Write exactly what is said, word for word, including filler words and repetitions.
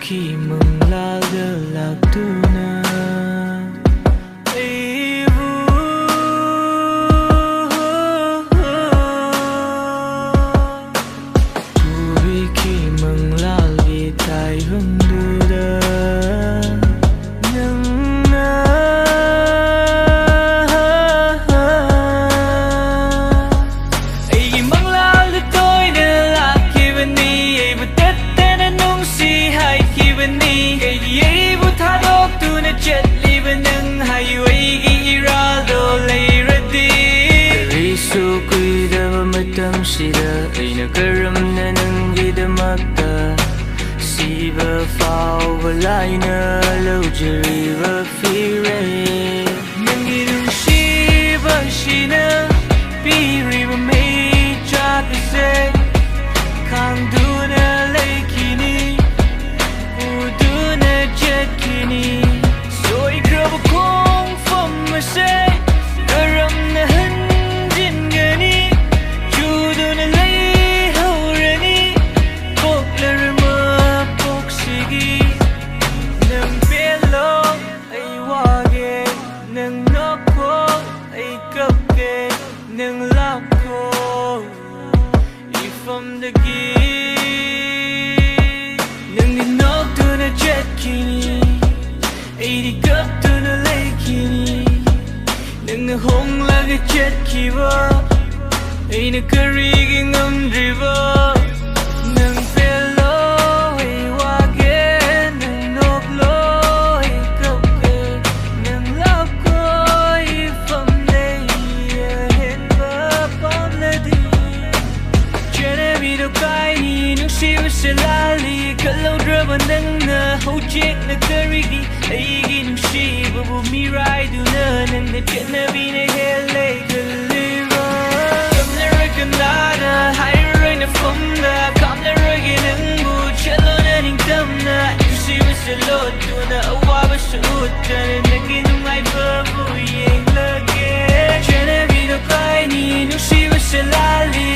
ꯀꯤ ꯃꯪꯂꯥꯜꯗ ꯂꯥꯛꯇꯨꯅ ꯑꯩꯕꯨ ꯄꯨꯕꯤꯈꯤ ꯃꯪꯂꯥꯜꯒꯤ ꯇꯥꯏꯕꯪꯗꯨꯗ ꯅꯪꯅ꯫ ꯑꯩꯒꯤ ꯃꯪꯂꯥꯜꯗ ꯇꯣꯏꯅ ꯂꯥꯛꯈꯤꯕꯅꯤ, ꯑꯩꯕꯨ ꯇꯠꯇꯅ ꯅꯨꯡꯁꯤ ꯍꯥꯏꯈꯤꯕꯅꯤ꯫ ꯀꯩꯒꯤ ꯑꯩꯕꯨ ꯊꯥꯗꯣꯛꯇꯨꯅ ꯆꯠꯂꯤꯕ ꯅꯪ ꯍꯥꯏꯌꯨ, ꯑꯩꯒꯤ ꯏꯔꯥꯜꯗꯣ ꯂꯩꯔꯗꯤ꯫ ꯀꯔꯤꯁꯨ ꯀꯨꯏꯗꯕ ꯃꯇꯝꯁꯤꯗ ꯑꯩꯅ ꯀꯔꯝꯅ ꯅꯪꯒꯤꯗꯃꯛꯇ ꯁꯤꯕ ꯐꯥꯎꯕ ꯂꯥꯏꯅ ꯂꯧꯖꯔꯤꯕ ꯐꯤꯔꯦ꯫ ꯅꯪꯒꯤ ꯅꯨꯡꯁꯤꯕꯁꯤꯅ ꯄꯤꯔꯤꯕ ꯃꯩꯆꯥꯛ ꯑꯁꯦ ꯈꯥꯡꯗꯨꯅ ꯂꯩꯈꯤꯅꯤ, ꯄꯨꯗꯨꯅ ꯆꯠꯈꯤꯅꯤ꯫ ꯁꯣꯏꯈ꯭ꯔꯕ ꯈꯣꯡꯐꯝ ꯑꯁꯦ ꯀꯔꯝꯅ ꯍꯟꯖꯤꯟꯒꯅꯤ? ꯆꯨꯗꯨꯅ ꯂꯩꯍꯧꯔꯅꯤ ꯄꯣꯛꯂꯔ ꯃꯄꯣꯛꯁꯤꯒꯤ꯫ ꯅꯪ ꯄꯦꯜꯂꯣ, ꯑꯩ ꯋꯥꯒꯦ, ꯅꯪ ꯅꯣꯛꯈꯣ, ꯑꯩ ꯀꯞꯀꯦ, ꯅꯪ ꯂꯥꯛꯈꯣ ꯏꯐꯝꯗꯒꯤ꯫ ꯅꯪꯗꯤ ꯅꯣꯛꯇꯨꯅ ꯆꯠꯈꯤꯅꯤ, ꯑꯩꯗꯤ ꯀꯞꯇꯨꯅ ꯂꯩꯈꯤꯅꯤ꯫ ꯅꯪꯅ ꯍꯣꯡꯂꯒ ꯆꯠꯈꯤꯕ ꯑꯩꯅ ꯀꯔꯤꯒꯤ ꯉꯝꯗ꯭ꯔꯤꯕ? ꯅꯪ ꯄꯦꯜꯂꯣ, ꯑꯩ ꯋꯥꯒꯦ, ꯅꯪ ꯅꯣꯛꯂꯣ, ꯑꯩ ꯀꯞꯀꯦ, ꯅꯪ ꯂꯥꯞꯈꯣ ꯏꯐꯝꯗꯩ ꯑꯍꯦꯟꯕ ꯄꯥꯝꯂꯗꯤ꯫ ꯆꯠꯅꯕꯤꯗꯣ ꯀꯥꯏꯅꯤ, ꯅꯨꯡꯁꯤꯕꯁꯦ ꯂꯥꯜꯂꯤ, ꯈꯜꯍꯧꯗ꯭ꯔꯕ ꯅꯪꯅ ꯍꯧꯖꯤꯛꯅ ꯀꯔꯤꯒꯤ ꯑꯩꯒꯤ ꯅꯨꯡꯁꯤꯕꯕꯨ ꯃꯤꯔꯥꯏꯗꯨꯅ ꯅꯪꯅ ꯆꯠꯅꯕꯤꯅ ꯍꯦꯜꯂꯦ ꯈꯜꯂꯤꯕ? ꯀꯞꯅꯔꯣꯏ ꯀꯅꯥꯅ ꯍꯥꯏꯔꯔꯣꯏ ꯅꯐꯝꯗ, ꯀꯥꯞꯅꯔꯣꯏꯒꯦ ꯅꯪꯕꯨ ꯆꯠꯂꯣꯅ ꯅꯤꯡꯇꯝꯅ꯫ ꯅꯨꯡꯁꯤꯕꯁꯦ ꯂꯣꯠꯇꯨꯅ ꯑꯋꯥꯕꯁꯨ ꯎꯠꯇꯅ ꯅꯪꯒꯤ ꯅꯨꯡꯉꯥꯏꯕꯕꯨ ꯌꯦꯡꯂꯒꯦ꯫ ꯆꯠꯅꯕꯤꯗꯣ ꯀꯥꯏꯅꯤ, ꯅꯨꯡꯁꯤꯕꯁꯦ ꯂꯥꯜꯂꯤ,